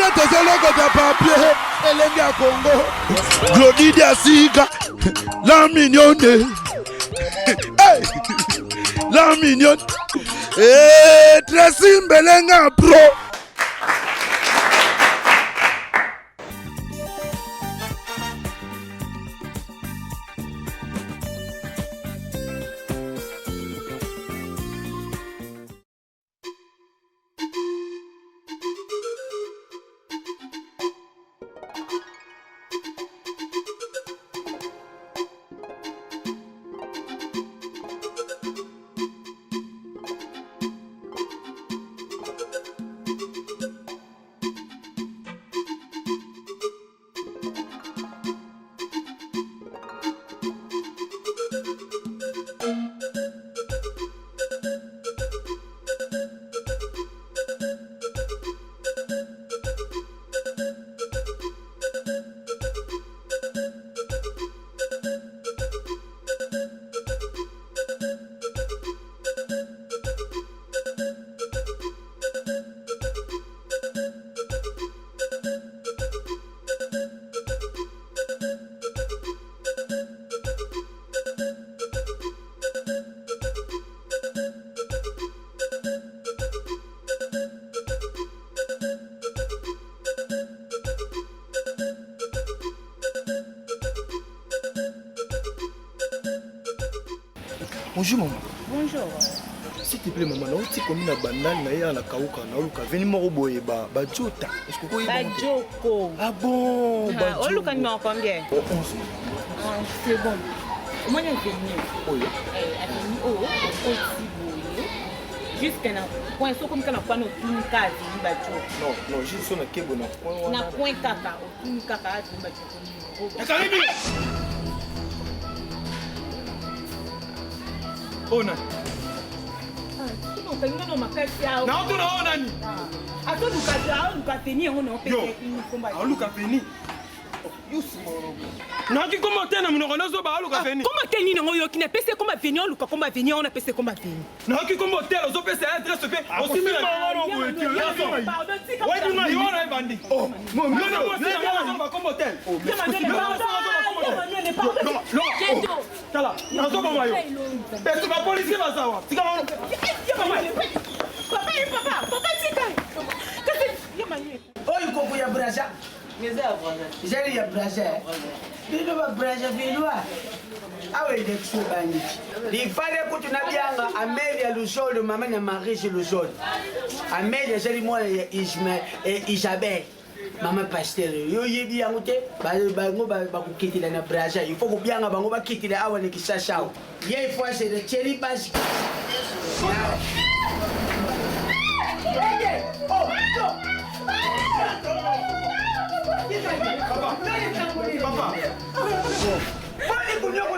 Nde tozolokota papier elenge ya Congo. Glody Diasika, la mignonne. Hey! La mignonne. Eh, Tracy Mbelenga pro. Bonjour maman. Bonjour. S'il te plaît maman, nauti komi na bandal na ye na kauka naoluka veni moko boye ba bajota. Est-ce que okoyeba yango te? Bajoko. Ah bon, Ah, bajoko. oluka numéro combien? Oh, 11. Ah, c'est bon. Omoni avenue. Oyo. Eh, avenue oyo okoti boye jusque na coin soki okomi kaka na coin otuni kaka avenue Bajoko. Non, non, juste so na kebo na coin wana. Na coin kaka otuni kaka avenue Bajoko numéro. Nakangi bino. Oyo nani? Okangi nga na makasi awa. Naotuna oyo nani? Azoluka aoluka avenue yango na Yo, opesa aoluka avenue. Nayoki kombo te na monoko nazoba aluka avenue. Kombo te nini yango oyoki napesi ye kombo avenue aoluka kombo avenue yango napesi ye kombo avenue. Nayoki kombo hotel ozopesa ye adresse mpe osimbi na oyebi ngai yo wana ebandi. Yo na mwasi na ngai nazoloba kombo hotel. Yo na mwasi na ngai nazoloba kombo hotel. Tala, nazoboma yo. Esu ba policier baza wa. Tika wana. Papa, papa, papa tika. Kasi yo manu. Oyo koko ya Brazza. Ezali ya Brazza. Eh. Bino ba Brazzavillois. Awa election ebandi. Lifale kutu na bianga Amelia Luzolo mama na Marise Luzolo. Amelia azali mwana ya Ismaël et eh, Isabelle. Mama pasteur, yo yebi yango te, bango bakokitela na Brazza. Il faut kobianga bango bakitela awa na Kinshasa awa. Ye il faut azela Thierry Base.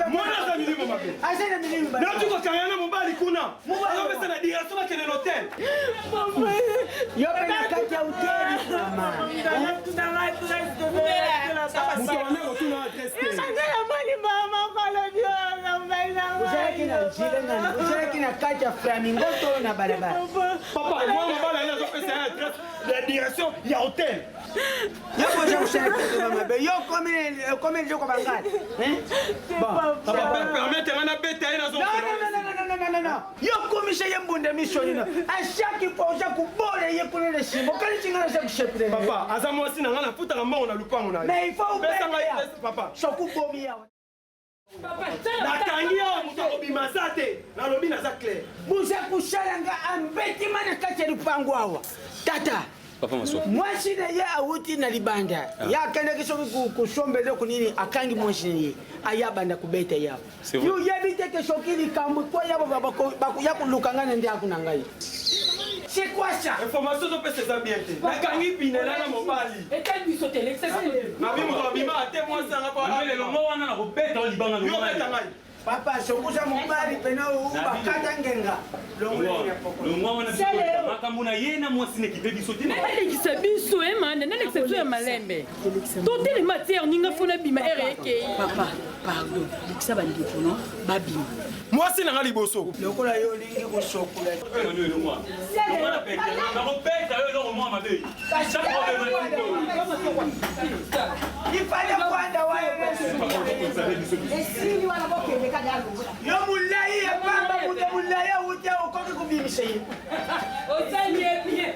Mwana aza milimo mabe. Aza na milimo mabe. Nauti kokanga na mobali kuna. Azopesa na direction bakende na hotel. Yo pe na kati ya hotel. Mama. Moto wana akotuna adresse te. Ozalaki na nzela nani? Ozalaki na kati ya flamingo to na balabala? Papa, mwana mobali aye azopesa ye adresse ya direction ya hotel. Yo boza kosala kotoma mabe. Yo okomi okomi eloko bangala. Hein? Bon. Papa, permettre nga nabeta ye nazo. Non, non, non, non, non, non, non, non. Yo okomisa ye mbunda miso nino. A chaque fois oza kobola ye kuna na nsima. Okanisi nga naza kosepela. Papa, aza mwasi na nga nafutaka mbongo na lupango na ye. Mais il faut Pesa ngai obeta. adresse, papa. Soki obomi awa. Nakangi awa moto akobima aza te. Nalobi naza clair. Boza kosala nga ambetima na kati ya lupango awa. Tata. Papa Maswa. Mwasi na ye awuti na libanda. Ah. Ye akendaki soki kosomba eloko nini akangi mwasi na ye. Aya abanda kobeta ye awa. Yo oyebi te ke soki likambo ekweya bakoya koluka ngai na ndako na ngai. C'est quoi ça? Information ozopesa eza bien te. Nakangi pinela na mobali. Etali biso te, lekisa biso. Nabi moto abima ate mwasi na nga po. Manuel elongo wana nakobeta yo libanga Yo beta ngai. Papa soki oza mobali pena bakata ngenga. Longwa wana biso makambo na ye na mwasi na ekipe biso te. Nalekisa biso e manda nalekisa biso ya malembe. Totelema te ninga fona bima ere ekei. Papa pardon lekisa bandeko no babima. Mwasi na nga liboso. Lokola yo olingi kosokola. Longwa na pete nakobeta yo eloko mwa mabe. Ifale kwanda wana esili wana bokende kaka alongola yo molai ya pamba moto molai awuti okoki kobimisa ye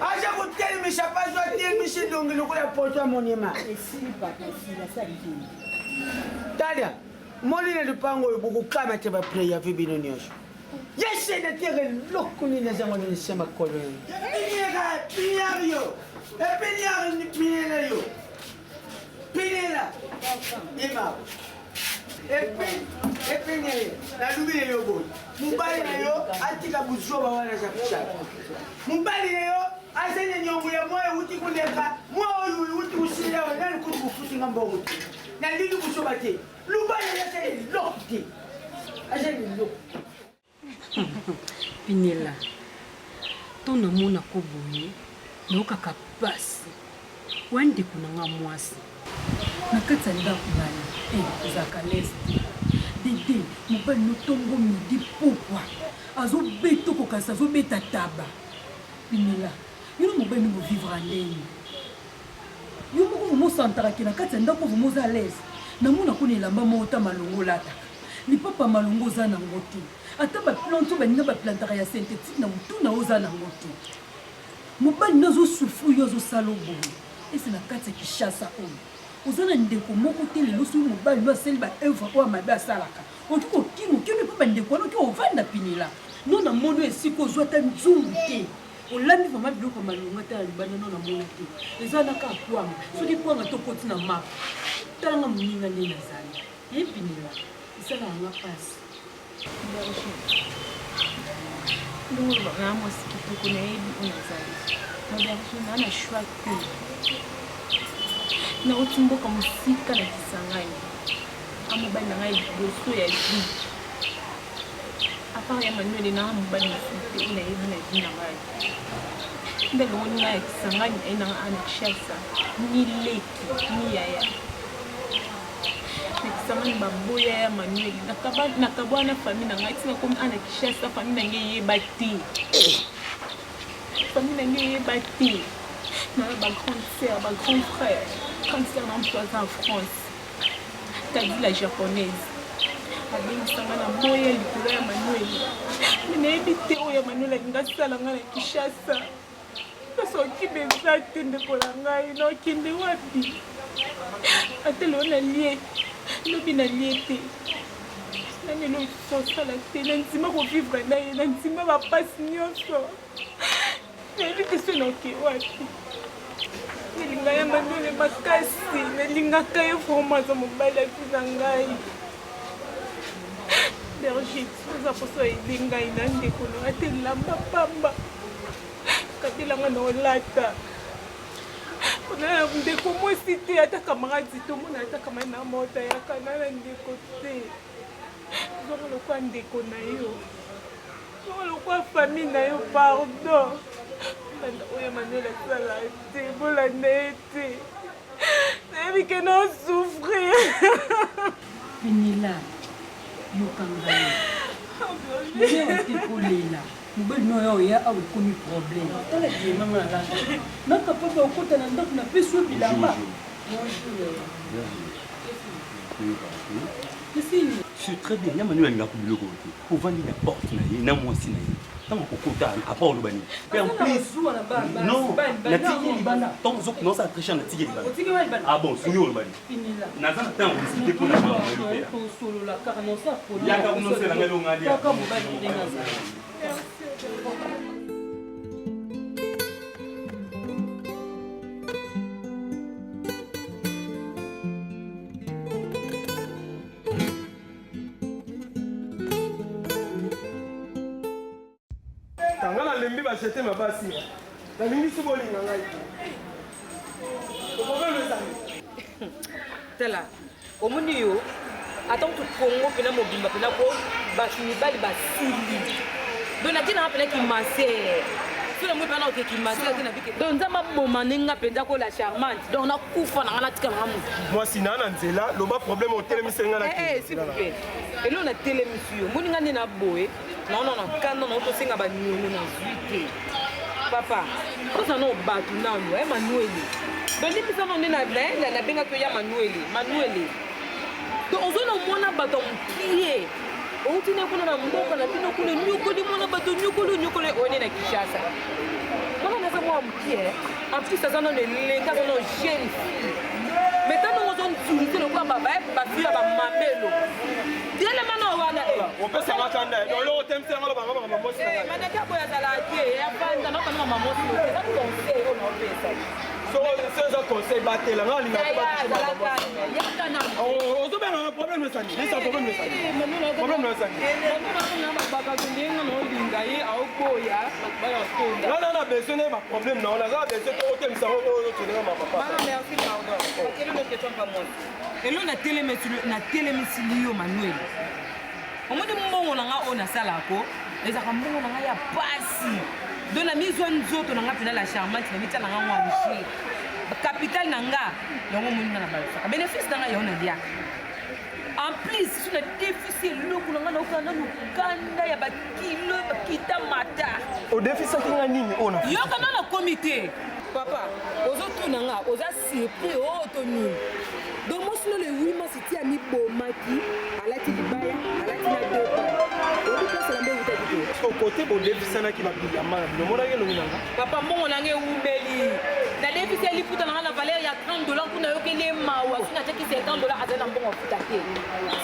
aza kotelemisa mpaso atelemisi elongi lokola poto ya monima tala moni na lupango oyo bokokamata bapreyavi bino nyonso yese natere eloko nini azango nini se makolo epiniaka piniar yo epiniar pinela yo pinela ima epinele nalobi na yo boye mobali na yo atika buzoba wana aza kosala mobali na yo aza na nyongo ya mwa euti koleka mwa oyo euti kosila oyo nani kutu kofuti nga mbongo te nalingi buzoba te lobali na yo aza eloko te aza eloko Pinela, to namona ko boye nayokaka pasi wa ndeko na nga mwasi na kati ya ndako na yo eh, ozalaka lese te dede mobali no tongo midi pokwa azobeta okokanisa azobeta taba Pinela yo na mobali no bovivre ndenge yo moko vraimen osantaka ke na kati ya ndako vraimen oza alaise namona kuna elamba moko ta malongo olataka lipapa malongo oza nango te ata baplante oyo baninga baplantaka ya synthétique na motu na yo oza nango te mobali no azosouffrir yo azosala oboye ese na kati ya kishasa oyo oza na ndeko moko te lelo soki mobali no asali baevre oyo mabe asalaka oki kokima okimi mpo bandeko wana oki ovanda pinela no namoni oyo esika ozwa ata nzungu te Olambi vraiment biloko ya malonga ata ya libanda no namona te. Eza na kaka kwanga. Soki kwanga to koti na map. Tala nga moninga nde nazali. Ye pinela. Esalaka nga pasi. Berger. Ndenge olobaka na mwasi kitoko nayebi oyo nazali. Ma Berger na na choix te. Nauti mboka mosika na Kisangani. Amobali na ngai liboso ya vie. À part ya Manuel na mobali mosusu te oyo nayebi na vie na ngai. Nde alongoli ngai ya Kisangani aye na ngai na Kinshasa, ni leki ni yaya. Na Kisangani baboya ya Manuel, nakabwana na famille na ngai ti nakomi awa na Kinshasa, famille na ngai eyeba te. Famille na ngai eyeba te. Na ba grande sœur, ba grand frère. Grande sœur na mosusu aza en France. Tadi la japonaise abengisa nga na boya likolo ya Manuel me nayebi te oyo ya Manuel alingi asala nga na Kinshasa nasoki eza te ndeko na ngai nakende wapi ata lelo nalie lobi nalie te nani eloko lisusu asala te na ndima kovivre na ye na ndima bapasi nyonso Nayebi te soki naoke wapi. Nalinga ya Manuele makasi, nalingaka ye vraiment, aza mobali ya vie na ngai. Berger, oza poso aide ngai na ndeko na ata elamba pamba kabela nga na olata na ndeko mwasi te ata camarade te omona ata camarade na mota yaka na na ndeko te zonga lokola ndeko na yo Bongo lokola famille na yo pardon. Banda oyo Manuel asala te, bolanda ye te. Nayebi ke na souffrir. Penela, yoka ngai. Oyewa te kolela. Mobali no oyo oya awa ekomi problème. Tala bilamba nga nalata. Na capable ya kokota na ndako napesi yo bilamba. Bonjour. Je suis très bien. Yamani alingaka biloko te. Ovandi na porte na ye na mwasi na ye. Ntango akokota après oloba nini? Pe en plus non, natiki ye libanda. Ntango ozokende osala triche natiki ye libanda. Ah bon, soki oloba nini? Naza na ntango discuter mpo na makambo na yo te. Yaka kuna osala ngai longa alia. Nga nalembi bajete ma basi nalingi so bolinga ngai te okobe ezali tala omoni yo ata kutu kongo mpena mobimba mpena ko bato mibali basili donc nake nanga mpena kimaser so na moi mpena naoke kimaser te na bike donc nzambe aboma nde nga mpenza ko la charmante donc nakufa na nga natika na nga motu mwasi na na nzela loba problème otelemisi nga na eh, eh, s'il vous plaît eloko natelemisi yo moni nga nde na boye naona na kanda na otosenga baniongo nazwi te papa oza nao bato nano e eh, manuele. Bolimbisa nga nde nabengaki yo ya Manuele, Manuele. Donc ozo na mwana bato ya mokie. Outi ne kuna na mboka na bino kuna onyokoli mwana bato onyokoli onyokoli oye nde na Kinshasa. Mwana naza mwana mokie. En plus aza nano elenge aza nano jeune fille. Mais ntango ozo nzulite lokola ba fille ya bamamelo. Telema na wana eh. Opesa nga kanda eh. Donc eloko otemisi yango loba nga makambo mwasi na ngai. Manake boye azalaka te afanda naokana mama mwasi eza conseil oyo naopesa. So eza conseil batela nga alinga te. Ozobengaka problème esani esa problème esani problème esani. Nga na na besoin na ba problème na wana naza na besoin te otemisa oyo otolenga ma papa. Merci pardon. Elo natelemisi yo Manuel. Omoni mbongo na nga oyo nasalako ezalaka mbongo na ngai ya pasi. Donc na mizwa nzoto na nga mpena la charmante na mitia na nga ngo enrichir. Capital na nga yango omoni nga na balusaka. Bénéfice na nga yango naliaka. En plus so na defisi eloko na nga naokana nanu kanda ya bakilo bakita mata. Odefisaki nga nini oyo na yoka nga nakomi te papa ozotuna nga oza surpris oyo to nini. Donc mwasi no le 8 mars ti amibomaki alati libaya alati na deux pas oyebi place elamba ewutaki te. Kote bodefisanaki babilamba na bino omonaki elongi na nga. Papa mbongo na nga ewumeli nadefisi ya liputa na nga na valeur ya 30 dollar kuna ayokeli ye mawa soki natiaki 50 dollar azali na mbongo afuta te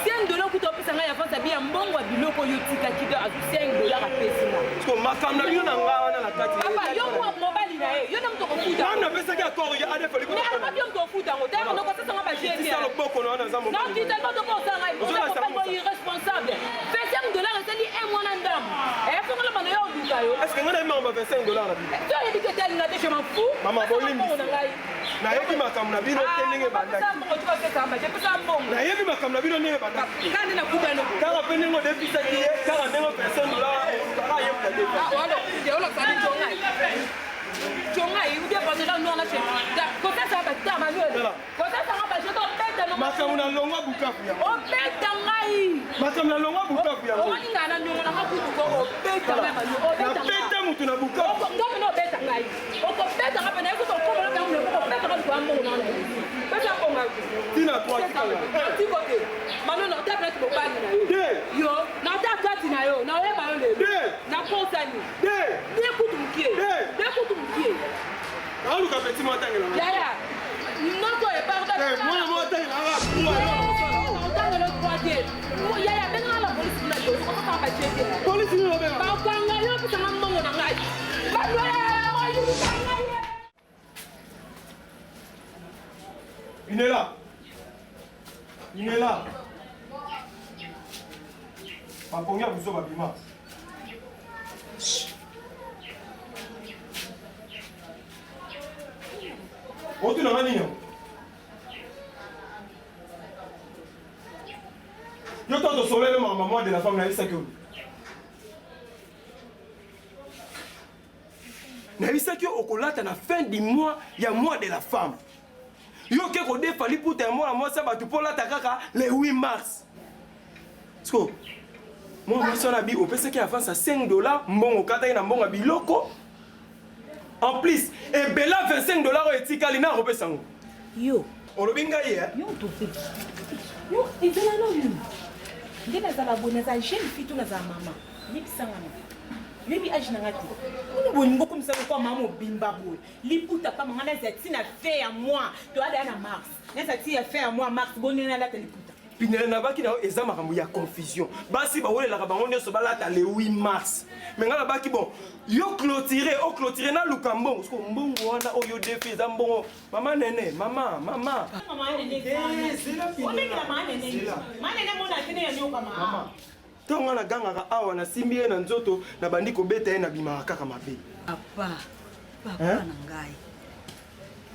5 dollar kuta opesa ngai avance abi ya mbongo ya biloko oyo otikaki do azwi 5 dollar apesi nga. Makambo na bino na nga wana na kati. Papa yo mwa mobali na ye yo nde moto okofuta. Nani napesaki accord ya ADF mais alobaki yo moto ofuta yango tayaka noko osasanga ba gene. Tisa loboko na wana naza mobali. Nakita ndoto mpo osala ngai mobali irresponsable. 25 dollars esali un mois na ndambo. Fongola mano yo oluka yo. Est-ce que ngai nayebi makambo ya 25 dollars na bino? To oyebi te etalinga te je m'en fous. Mama bolimbisi. Nayebi makambo na bino te ndenge ebandaki. Nayebi makambo na bino ndenge ebandaki. Kaka mpe ndenge odefisaki ye kaka ndenge 25 dollars olukaka ye moto makambo na longwa Bukavu yango. Obeta ngai. Makambo na longwa Bukavu yango. Omoni ngai na niongo na nga kutu ko obeta ngai manu. Obeta ngai. Nabeta mutu na Bukavu. Ngai mena obeta ngai. Okobeta ngai pena ekuta okoma na ngai okobeta ngai kwa mbongo na ngai. Pesa mbongo ngai. Tina trois tikala. Tiko te. Manu na otala ki mobali na yo. Yo na otala kati na yo na oyeba yo lelo. Na posani. De kutu mukie. De kutu mukie. Aluka petit mwa tangela. Yaya. Noko e pardon. Mwana mwa tangela. Otangela trois te. Yaya benga la police kuna yo. Okokaka ba jete. Police nini obenga? Bakanga yo pesanga mbongo na ngai. Inela. Inela. Bapongi ya buzo babima. Otuna nga nini yango? Yo to tosolele makambo mois de la femme nayebisaki yo. Nayebisaki yo okolata na fin du mois ya mois de la femme. Yo oke kodefa liputa ya mwana mwasi ya bato mpo olata kaka le 8 mars. Siko mwana mwasi wana bi opesaki avance ya 5 dollars mbongo okataki na mbongo ya biloko. En plus ebela 25 dollars oyo etikali na akopesa yango. Yo. Olobi ngai eh? Yo tope. Yo ezala na nini? Nde nazala boye nazala jeune fille to nazala mama. Yebisa nga na. Yoyebi age na nga te. Bino bolingo okomisa lokola mama mobimba boye. Liputa pamba nga nazala ti na fin ya mois. Toya na mars. Nazala ti ya fin ya mois mars boni nalata liputa. Pinela nabaki na yo eza makambo ya confusion. Basi bawelelaka bango nyonso balata le 8 mars. Mais nga nabaki bon, yo clôturer, o clôturer na luka mbongo. Siko mbongo wana oyo defi eza mbongo. Mama nene, mama, mama. Mama nene. Obengela mama nene. Mama nene mona tene ya nyoka mama. Ntango nga nagangaka awa nasimbi ye na nzoto nabandi kobeta ye nabimaka kaka mabe. Papa, papa na ngai.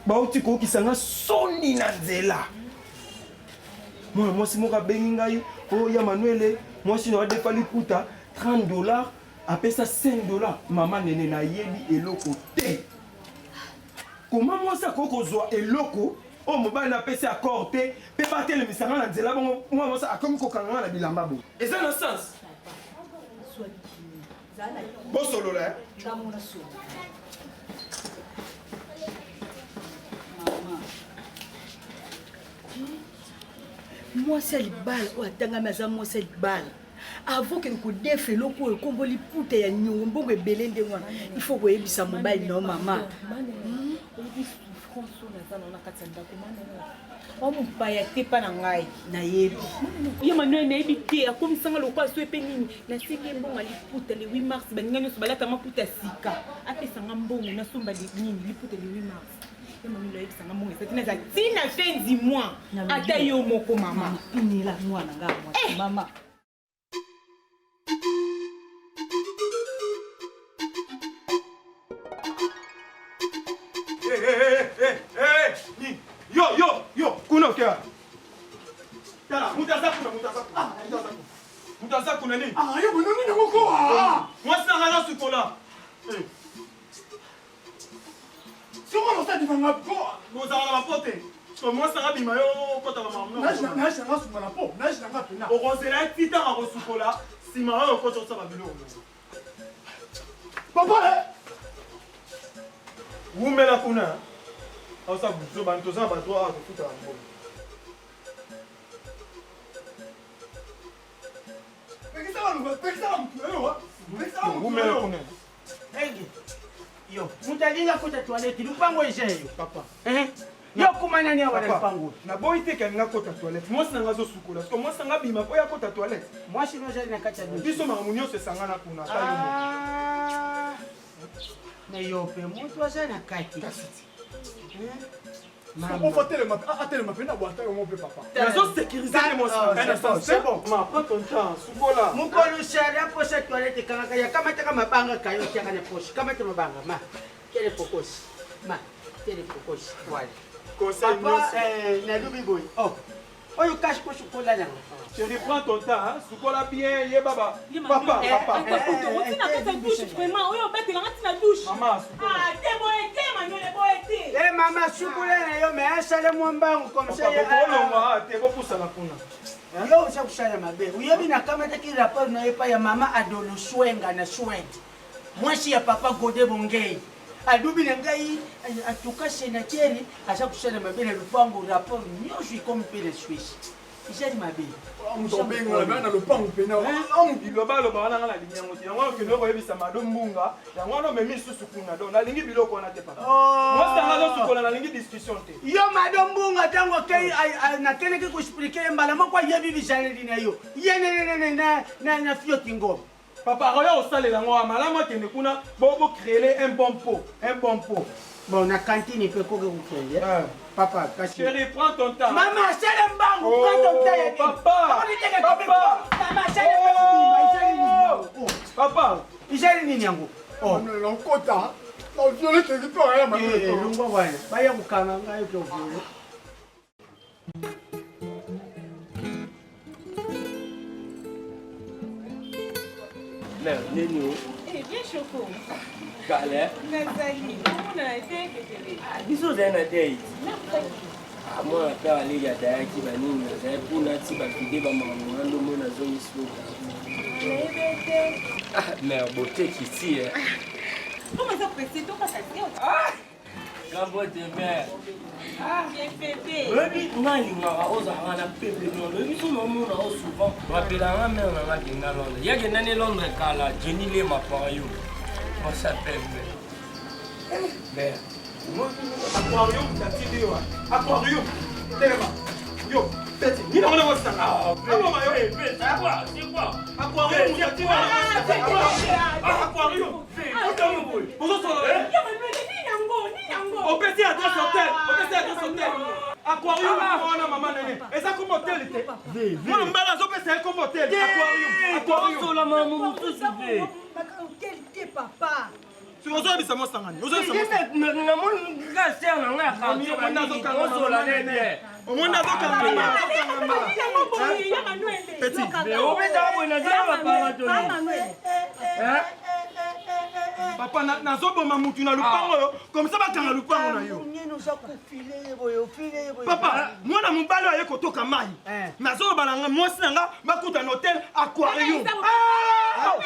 Bauti koyokisa nga soni na nzela. Mwana mwasi moko abengi ngai, oh ya Manuele, mwasi na adefa liputa 30 dollars, apesa 5 dollars. Mama nene nayebi eloko te. Koma mwasi akoki kozwa eloko oyo mobali napesi accord te mpe batelemisa nga na nzela bongo mwana mwasi akomi kokanga nga na bilamba boye. Eza na sens? Bosolola eh? Mama. Mwasi ya libala oyo atangami aza mwasi ya libala. Avant okende kodefa eloko oyo nkombo liputa ya nyongo mbongo ebele ndenge wana, il faut koyebisa mobali na yo mama. Oyebi souffrance oyo naza na kati ya ndako mama wa mopaya te mpa na ngai. Nayebi. Ye Manuel nayebi te akomisanga lokola so epe nini nasengi ye mbongo ya liputa le 8 mars baninga nyonso balata maputa sika apesanga mbongo nasomba nini liputa le 8 mars ye Manuel ayebisanga mbongo eza te naza ntina fin du mois ata yo moko mama pinela mwana nga mwasi mama. Hey, hey, hey, hey, hey, yo, yo, yo, kuna oke wapi? Tala, moto aza kuna, moto aza kuna, moto aza kuna. Moto aza kuna nini? Ah, yo bono nini moko ah. Mwasi na ngai azosukola. Eh. Soko mosali banga po. Bozala na bapo te. So mwasi na ngai bima yo okota ba mamu. Naji na naji na ngai sukola po, naji na ngai pena. Okozela ye ti ntango akosukola, nsima oyo okota osala biloko. Papa eh. Wumela kuna. Aosa buzoba, toza na ba droit awa kofuta ba mbongo. Wumela kuna. Enge. Yo, mutu alingi akota toilette, lupango eza yo. Papa. Eh? Yo kuma nani awa na lupango? Naboyi te ke alingi akota toilette. Mwasi na nga azosukola. Siko mwasi na nga abima po ye akota toilette. Mwasi no azali na kati ya douche. Biso makambo nyonso esangana kuna ata yo moko. Ah. Na yo pe mutu aza na kati. Kasi ti. Mama. Atelema atelema pe na bwata yo moko pe papa. Nazo sécuriser nde mwasi na nga. C'est bon. Ma, prends ton temps, sukola. Mokolo shara posa toilette kangaka ya kamataka mabanga kayo tiaka na poche. Kamata mabanga ma. Tele pokosi. Ma, tele pokosi. Voilà. Conseil Papa, nyonso. eh, nalubi boye. Oh. Oyo cash poche kola na. Chérie, prends ton temps, hein. Sukola bien, yeba ba. Papa, papa. oti na kati ya douche vraiment oyo obatelanga ti na douche. Mama, sukola. Ah, te boye te Manuel boye te. Eh mama sukola na yo mais asala mwa mbangu comme ça. Papa, bokolongwa te bopusana kuna. Yo oza kosala mabe. Oyebi nakamataki rapport na yo epai ya mama Adolo Swenga na Swede. Mwasi ya papa Gode Bongei. Adubi na ngai en tout cas senatieri aza kosala mabe na lupango rapport nyonso ekomi mpe na Suisse. Ezali mabe. Moto abenga na lopango pena. Biloba loba wana nga nalingi yango te. Yango wana okende koyebisa Mado Mbunga, yango wana omemi lisusu kuna. Donc nalingi biloko wana te papa. Mwasi na nga azosukola nalingi discussion te. Yo Mado Mbunga ntango akei nakendeki koexplike ye mbala moko ayebi bizaleli na yo. Ye nenenene na fioti ngoma. Papa akoya kosalela yango wana malamu akende kuna bo bo créer un bon pot, un bon pot. Bon na cantine mpe koki kokende. Papa kasi. Chérie, prends ton temps. Mama sala mbangu, prends ton temps ya nini? Papa. Papa. Mama sala mbangu, ezali nini yango? Papa. Ezali nini yango? Oh. Lokota. Na viole territoire ya mama. Eh, longwa wana. Baya kokanga ngai ke viole. Mère, nini o? Eh, bien choco. Kale. Nazali. Omona te ketele. Biso ozali na date. Ah, mwana père aleki adayaki banini nazali kuna ti bavide bamakambo nga nde omona azongisi oka. Nayebi te. Ah, mère boteki ti eh. Comment ça pressé tokata te. Ah! Grand de mère. Oyebi nga alingaka ozalaka na peuple nono oyebi so naomona o souvent rapelanga mare nanga akenda londres ye akenda ne londres kala jenny lema pario mwasi ya pembe mare Aquarium natindi yo aquarium telema yo peti nini yango nango sanga aboma yo aquarium natindi aquarium bozosolola opesi adresse hotel opesi adresse hotel aquarium wana mama nene eza kombo hotel te mwana mobali azopesa ye kombo hotel aquarium aquarium mama mosusu te hotel te papa soki ozoyebisa mwasi nanga nini namoni kaka ser na ngai ya quartier ozola nene omoni azokangama obetaka boye nazala bapara toni papa nazoboma mutu na lupango oyo komisa bakanga lupango na yo papa mwana mobali oyo aye kotoka mai nazoloba na nga mwasi na nga bakuta na hotel aquarium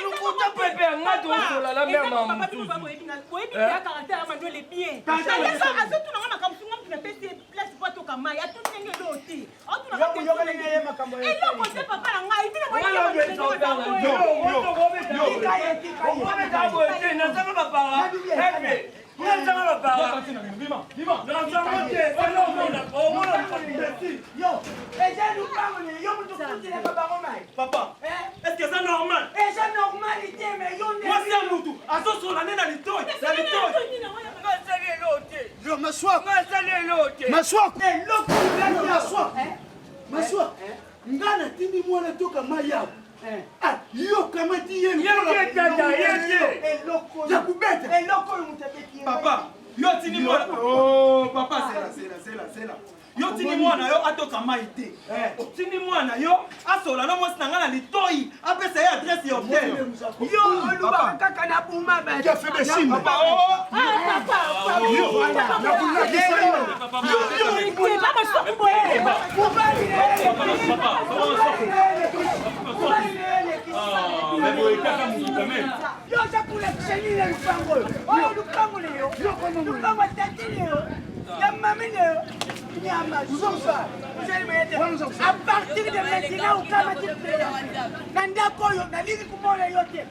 lokuta pepe ya nga tozola la mère ma mosusu azotuna nga makambo sunga mutu napesi ye place po atoka mai atuni ndenge elo te. Eloko te papa na ngai. Yo, eza lupango ne yo mutu kutilaka bango mai. Papa, est-ce que eza normal? Eza normal te mais yo nde. Mwasi ya mutu azosola nde na litoi, na litoi. Nasali eloko te. Yo maswaku. Nasali eloko te. Maswaku. Eloko maswaku. Maswaku. Nga natindi mwana toka mai awa. Ah, yo kamati ye ya kubeta. Eloko oyo moto abeti ye. Papa, yo otindi mwana. Oh, papa, zela, zela, zela, zela. Yo otindi mwana yo atoka mai te. Otindi mwana yo asola na mwasi na ngai na litoi, apesa ye adresse ya hotel. Yo olubaka kaka na buma ba. Papa, oh. Yo oza kolakisa nini na lupango oyo? Oyo lupango leyo, lupango ya tati leyo, ya mami leyo, nyama zoba. À partir de maintenant okamati na ndako oyo nalingi komona yo te.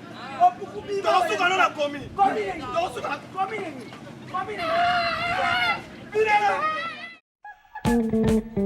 Tokosuka no na commune. Tokosuka na commune. Commune. Commune.